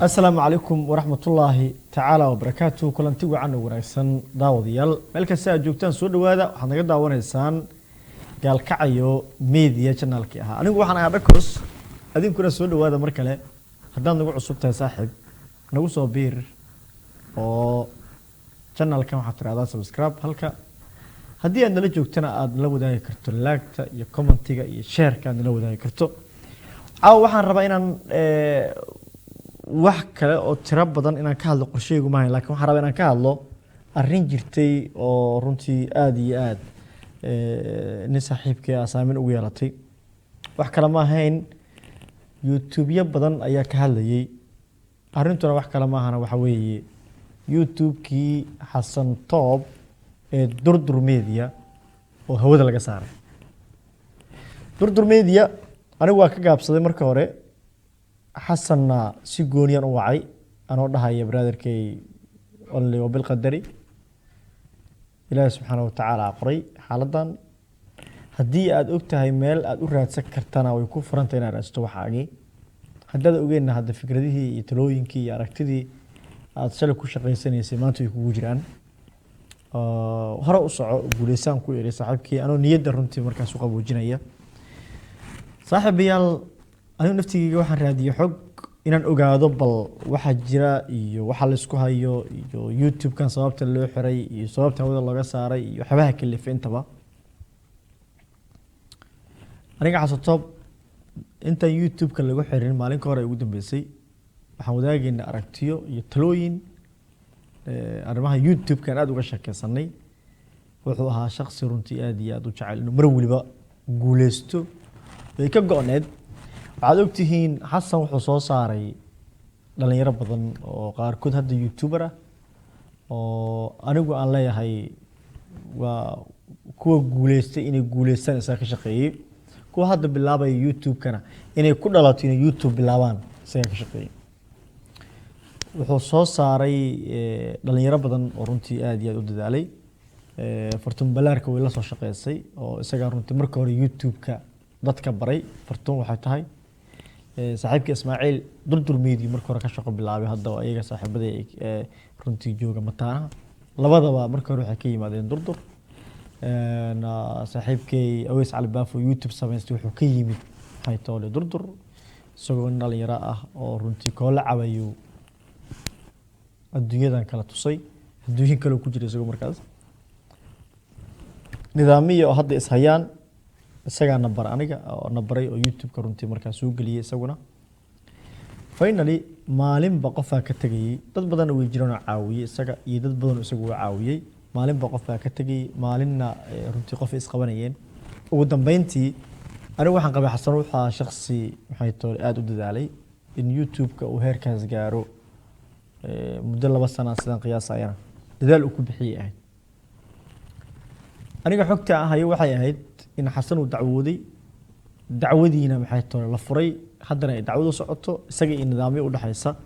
Asalaamu calaykum waraxmatullaahi tacaala wabarakaatu. Kulanti wacan oo wanaagsan, daawadayaal, meel kasta aad joogtaan, soo dhowaada. Waxaad naga daawanaysaan Gaalkacayo Media channelkii ahaa. Anigu waxaan ahaa Dhakos, adinkuna soo dhowaada mar kale. Haddaad nagu cusub tahay, saaxiib, nagu soo biir oo channelkan waxaad tirahdaa subscribe, halka haddii aad nala joogtana aad nala wadaagi karto like-ta iyo commentiga iyo shareka aad nala wadaagi karto. Caawa waxaan rabaa inaan wax kale oo tiro badan inaan ka hadlo qorsheygu maahayn, lakin waxaan rabaa inaan ka hadlo arrin jirtay oo runtii aada iyo aad nin saaxiibkii ah saameyn ugu yeelatay. Wax kale ma ahayn, YouTubeyo badan ayaa ka hadlayay arrintuna. Wax kale maahana, waxa weeye YouTube-kii Xasan Toob ee Durdur Media oo hawada laga saaray. Durdur Media anigu waa ka gaabsaday marka hore. Xasanna si gooniyaan u wacay anoo dhahaya, "Brotherkay, only wa bilqadari, Ilaahi subxaana watacaala qoray xaaladdan. Haddii aad og tahay meel aad u raadsan kartana, way ku furantay inaad raadsato waxaagii. Haddaad ogeenna, hadda fikradihii iyo talooyinkii iyo aragtidii aad shalay ku shaqaysanaysay maanta way kugu jiraan. Hore u soco, guuleysaan," ku iri saaxiibkii, anoo niyadda runtii markaas u qaboojinaya. Saaxiibayaal, anigu naftigeyga waxaan raadiyey xog inaan ogaado bal waxa jira iyo waxa laysku hayo iyo YouTube-kan sababta loo xiray iyo sababta hawada looga saaray iyo waxyaabaha kalifay intaba. Aniga Xasatoob intaan YouTube-ka lagu xirin, maalin ka hore ay ugu dambeysay, waxaan wadaagaynaa aragtiyo iyo talooyin arrimaha YouTube-kan aada uga sheekeysanay. Wuxuu ahaa shaksi runtii aada iyo aada u jecel inuu mar waliba guuleysto, way ka go-need. Waxaad ogtihiin Xasan wuxuu soo saaray dhalinyaro badan oo qaarkood hadda YouTuber ah, oo anigu aan leeyahay waa kuwa guuleystay inay guuleystaan isaga ka shaqeeyey, kuwa hadda bilaabaya YouTube-kana inay ku dhalato inay YouTube bilaabaan isaga ka shaqeeyey. Wuxuu soo saaray dhalinyaro badan oo runtii aad iyo aad u dadaalay. Fartuun Balaarka way la soo shaqeysay oo isagaa runtii marka hore YouTube-ka dadka baray. Fartuun waxay tahay saaxiibka Ismaaciil Durdur Media marka hore ka shaqo bilaabay. Hadda waa iyaga saaxiibada runtii jooga mataanaha. Labadaba marka hore waxay ka yimaadeen Durdur. Saaxiibkay Aweys Cali Baafo YouTube samaystay wuxuu ka yimid haytoole Durdur, isagoo nin dhalinyaro ah oo runtii koola cabayo adduunyadan kala tusay, adduunyo kale ku jira isagoo markaas. Nidaamiya oo hadda ishayaan isagaa na bar, aniga oo na baray oo YouTube-ka runtii markaas soo geliyey isaguna. Finally, maalinba qofaa ka tegayey. Dad badanna way jiraan oo caawiyey isaga iyo dad badan oo isagu uu caawiyey. Maalinba qofbaa ka tegayey, maalinna runtii qof ay isqabanayeen. Ugu dambeyntii anigu waxaan qabay Xasan wuxuu ahaa shaksi maxay toole aada u dadaalay in YouTube-ka uu heerkaas gaaro. Muddo 2 sana sidaan qiyaasayana dadaal uu ku bixiyey ahayd. Aniga xogta aan hayo waxay ahayd in Xasan uu dacwooday, dacwadiina maxay toole la furay, haddana ay dacwadu socoto isaga iyo nidaamyo udhexaysa.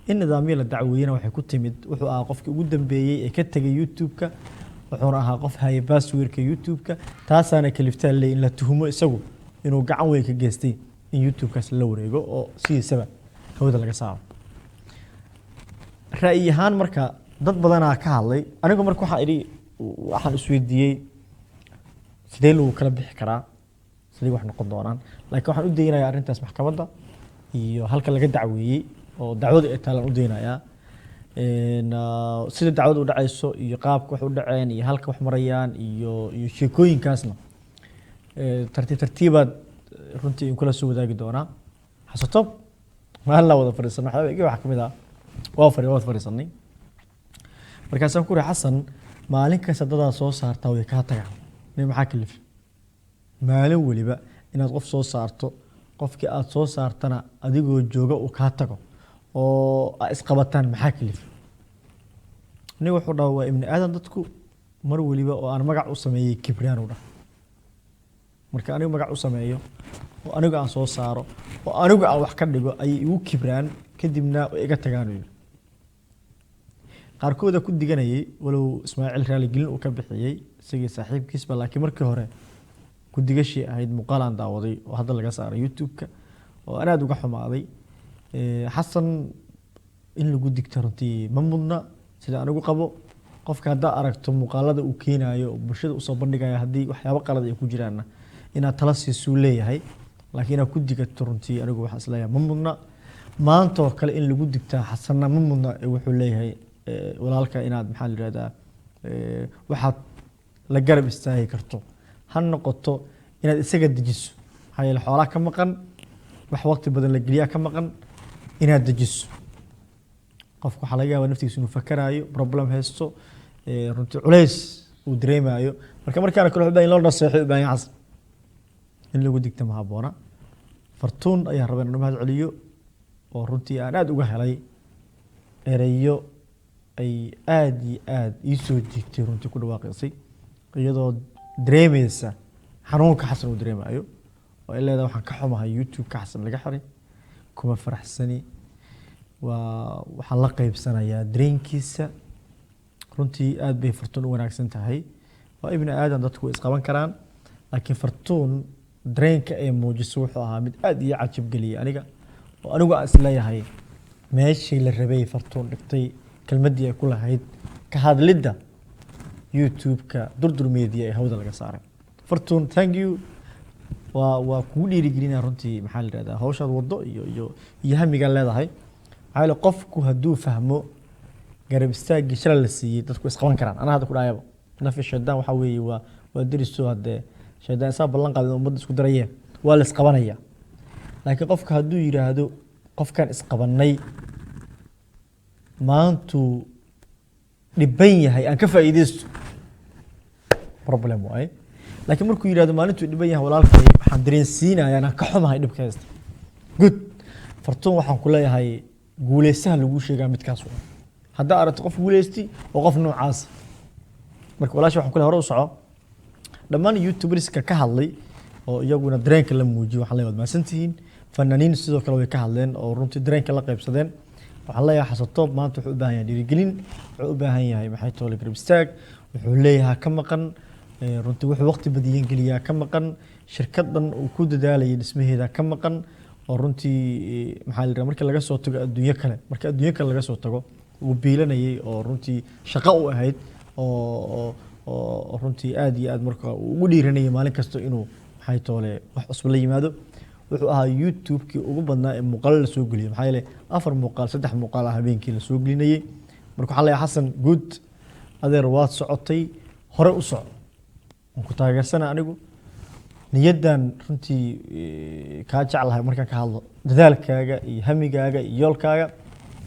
In nidaamyo la dacweeyena waxay ku timid, wuxuu ahaa qofkii ugu dambeeyey ee ka tegay YouTube-ka, wuxuuna ahaa qof haya passwordka YouTube-ka. Taasaana kaliftaa leey in la tuhumo isagu inuu gacan weyn ka geystay in YouTube-kaas la wareego oo sidiisaba hawada laga saaro. Ra'yi ahaan marka dad badanaa ka hadlay. Anigu marka waxaan idhi, waxaan isweydiiyey, sidee lagu kala bixi karaa, sidee wax noqon doonaan? Laakiin waxaan u daynayaa arrintaas maxkamadda iyo halka laga dacweeyey oo dacwadu ay taalaan u daynayaa. Sida dacwadu u dhacayso iyo qaabka wax u dhaceen iyo halka wax marayaan iyo sheekooyinkaasna tartiib tartiibaad runtii idinkula soo wadaagi doonaa. Xasatob maalin la wada fadhiisano, waxyaaba iga waxaa kamid ah waa fadhiisanay. Markaasaan ku uri, "Xasan, maalin kasta dadaa soo saartaa, way kaa tagaan. Nin maxaa kalif maalin weliba inaad qof soo saarto, qofkii aad soo saartana adigoo jooga uu kaa tago oo aa isqabataan? Maxaa kalif?" Nin wuxuu dhaha, "Waa ibni aadan dadku, mar weliba oo aan magac u sameeyey kibraan," u dhaha. "Marka anigu magac u sameeyo oo anigu aan soo saaro oo anigu aan wax ka dhigo ayay igu kibraan, kadibna way iga tagaan," uu yidhi. Qaarkooda ku diganayay, walow Ismaaciil raaligelin uu ka bixiyey isagii saaxiibkiisba, laakiin markii hore ku digashii ahayd muuqaal aan daawaday oo hadda laga saaray YouTube-ka oo aan aada uga xumaaday. Xasan In lagu digta runtii ma mudna, sida anigu qabo. Qofka haddaa aragto muuqaalada uu keenayo oo bulshada usoo bandhigayo, haddii waxyaabo qalad ay ku jiraanna, inaad tala siisuu leeyahay, laakiin inaad ku digato runtii anigu waxaan isleeyahay ma mudna. Maanta oo kale in lagu digtaa Xasanna ma mudna. Wuxuu leeyahay walaalka inaad, maxaa la yihahdaa, waxaad la garab istaagi karto ha noqoto inaad isaga dejiso, maxaa yeele xoolaa ka maqan, wax waqti badan la geliyaa ka maqan. Inaad dejiso qofka, waxaa laga yaabaa naftigiisa inuu fakaraayo, problem haysto, runtii culays uu dareemayo. Marka markaana kale wuxuu u baahan in loo naseexo u baahan yahay. Xasan in lagu digta ma habboona. Fartuun ayaan rabaa inaan u mahad celiyo, oo runtii aan aada uga helay ereyo ay aada iyo aada ii soo jiigtay, runtii ku dhawaaqaysay iyadoo dareemeysa xanuunka Xasan uu dareemayo, oo ay leedahay: "Waxaan ka xumahay YouTube-ka Xasan laga xiray, kuma faraxsani, waa waxaan la qaybsanayaa dareenkiisa." Runtii aad bay Fartuun u wanaagsan tahay. Waa ibni aadan, dadku way isqaban karaan, laakiin Fartuun dareenka ay muujiso wuxuu ahaa mid aad iyo cajab geliyay aniga, oo anigu aan isleeyahay meeshii la rabay Fartuun dhigtay kelmaddii ay ku lahayd ka hadlidda YouTube-ka Durdur Media ee hawada laga saaray. Fartuun, thank you. Waa kugu dhiirigelinaya runtii, maxaa la yihahdaa, hawshaad waddo iyo hamigaa leedahay. Maxaa yeele qofku hadduu fahmo garab istaaggii shalay la siiyey, dadku isqaban karaan. Anaa hadda ku dhahayaba, nafi shaydaan waxaa weeye waa deriso. Haddee shaydaan isaa ballan qaadin ummadda isku darayee, waa la isqabanaya. Laakiin qofka hadduu yidhaahdo qofkan isqabannay maantuu dhiban yahay aan ka faa'iidaysto, problem waaye. Laakiin markuu yidhahdo maalintuu dhiban yahay walaalkay waxaan dareensiinayaa inaan ka xumahay dhibka haysta, good. Fartuun, waxaan ku leeyahay guuleystaha laguu sheegaa midkaas waa. Haddaa aragto qof guuleysti oo qof noocaasa. Marka walaasha waxaan ku leeyahay hore u soco. Dhammaan youtuberska ka hadlay oo iyaguna dareenka la muujiyay, waxaan leeyahay waad mahadsantihiin. Fanaaniin sidoo kale way ka hadleen oo runtii dareenka la qaybsadeen. Waxaan leeyahay Xasatoob maanta wuxuu u baahan yahay dhiirigelin, wuxuu u baahan yahay, maxay toole, garab istaag. Wuxuu leeyahay ka maqan, runtii wuxuu waqti badiyan geliyaa ka maqan, shirkad dhan uu ku dadaalayay dhismaheeda ka maqan, oo runtii maxaa la yidhaha, marka laga soo tago adduunyo kale, marka adduunyo kale laga soo tago, uu biilanayay oo runtii shaqo u ahayd, oo runtii aad iyo aad marka uu ugu dhiiranayay maalin kasta inuu, maxay toole, wax cusub la yimaado. Wuxuu ahaa YouTube-kii ugu badnaa ee muuqaalo la soo geliyay, maxaa yeelay afar muuqaal, saddex muuqaal ah habeenkii la soo gelinayay. Marka waxaa leeyahay Xasan, good adeer, waad socotay, hore u soco, waan ku taageersana. Anigu niyaddan runtii kaa jeclahay markaan ka hadlo dadaalkaaga iyo hamigaaga iyo yoolkaaga.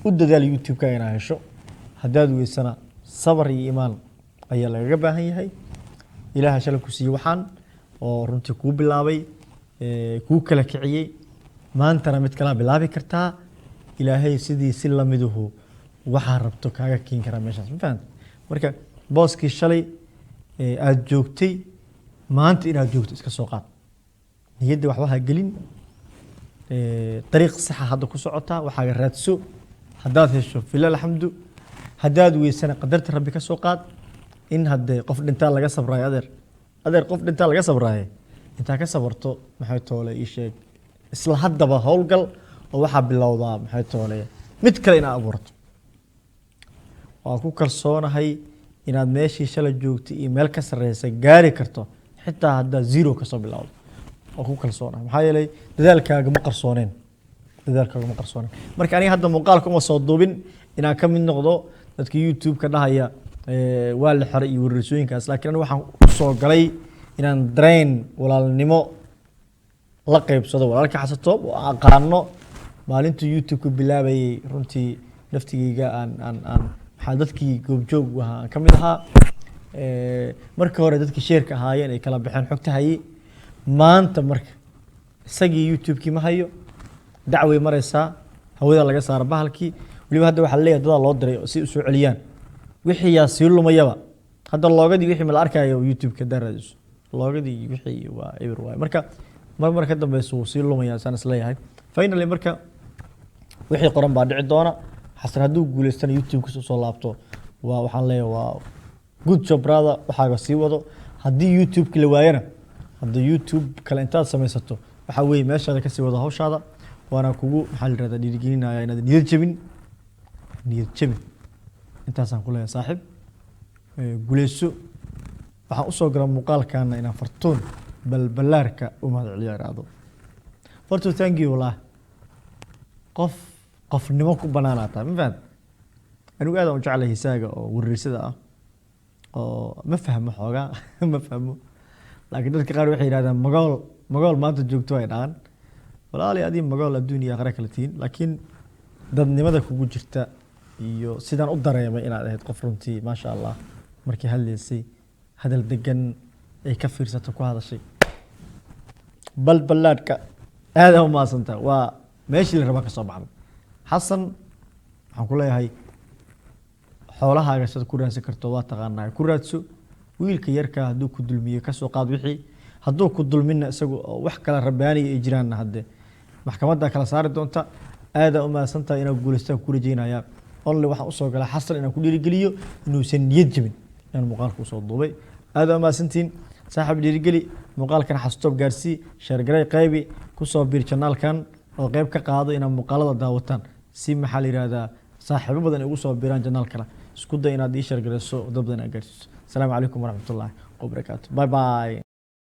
U dadaal YouTube-kaaga inaad hesho. Haddaad weysana, sabar iyo imaan ayaa lagaga baahan yahay. Ilaaha shalay ku siiyey waxaan oo runtii kuu bilaabay, kuu kala kiciyey, maantana mid kalaa bilaabi kartaa. Ilaahay sidii si lamiduhu waxaa rabto kaaga keeni karaa meeshaas, ma fahamtay? Marka booskii shalay aada joogtay maanta inaad joogto iska soo qaad, niyadda waxba ha gelin. Dariiq saxa hadda ku socotaa, waxaaga raadso. Haddaad hesho, fila alxamdu. Haddaad weysana, qadarta Rabbi ka soo qaad. In haddee qof dhintaa laga sabraayo, adeer, adeer, qof dhintaa laga sabraaye, intaa ka sabarto, maxay toole, ii sheeg, isla haddaba howlgal oo waxaa bilowdaa, maxay toole, mid kale inaad abuurato. Waan ku kalsoonahay inaad meeshii shalay joogtay iyo meel ka sarreysa gaari karto, xitaa haddaad zero kasoo bilowdo. Waan ku kalsoonahay, maxaa yeelay dadaalkaaga ma qarsooneen, dadaalkaaga ma qarsooneen. Marka aniga hadda muuqaalka uma soo duubin inaan ka mid noqdo dadka YouTube-ka dhahaya waa la xiray iyo wareersooyinkaas, laakiin aniga waxaan usoo galay inaan dareen walaalnimo la qaybsado walaalka Xasatoob, oo aan aqaano maalintuu YouTube-ka bilaabayay. Runtii naftigeyga aan maxaa dadkii goobjoog u ahaa aan ka mid ahaa. Markii hore dadkii sheerka ahaayeen ay kala baxeen xogta hayay. Maanta marka isagii YouTube-kii ma hayo, dacway maraysaa, hawada laga saara bahalkii. Weliba hadda waxaa leeyahay dadaa loo diray si u soo celiyaan wixii yaa sii lumayaba. Hadda loogadii wixii ma la arkayo YouTube-ka hadaa raadiso, loogadii wixii waa eber waaye. Marka mar mar ka dambeysa wuu sii lumayaa saan isleeyahay. Finally marka wixii qoran baa dhici doona. Xasan hadduu guuleystana, YouTube kasoo soo laabto, waa waxaan leeyahay waa good job brother, waxaaga sii wado. Haddii YouTube-ki la waayana, haddii YouTube kale intaad samaysato, waxaa weeye meeshaada kasii wado hawshaada. Waana kugu, maxaa la yirahdaa, dhiirigelinaya inaad niyad jabin. Niyad jabin intaasaan ku leeyahay saaxiib. Guuleyso. Waxaan usoo gala muuqaalkaana inaan Fartuun Balbalaarka u mahad celiyo, iraahdo Fartuun thank you. Wallah, qof qofnimo ku banaanaa tahay, ma fahant? Anigu aad aan u jeclahay hisaaga oo wareersada ah oo ma fahmo xoogaa, ma fahmo, laakiin dadka qaar waxay yidhahdaan magool, magool maanta joogto ay dhahaan. Walaali, adii magool adduun iyo aakhira kala tihiin, laakiin dadnimada kugu jirta iyo sidaan u dareemay inaad ahayd qof runtii, maasha Allah, markii hadlaysay hadal degan ay ka fiirsato ku hadashay. Balbalaadhka aad aa u mahadsantaha, waa meeshii la raba ka soo baxday. Xasan, waxaan ku leeyahay xoolahaaga sidaad ku raadsan karto waa taqaanaa, ku raadso. Wiilka yarka hadduu ku dulmiyo, kasoo qaad wixii. Hadduu ku dulmina, isagu oo wax kala rabaaniya ay jiraanna, hadde maxkamadda kala saari doonta. Aadaa u mahadsantahay, inaad guulaystaan ku rajeynaya. Only waxaan usoo galaa Xasan inaan ku dhiirigeliyo inuusan niyad jebin, inaan muuqaalka usoo duubay. Aadaa u mahadsantihiin saaxiib. Dhiirigeli muuqaalkan, xastoob gaarsii, share garay, qaybi, kusoo biir channelkan oo qayb ka qaado inaad muuqaalada daawataan, si maxaa la yihahdaa saaxiibo badan ay ugu soo biiraan channelkana. Isku day inaad ii share garayso, dad badan aad gaarsiiso. Asalaamu calaykum waraxmatullaahi wabarakaatu. Bye bye.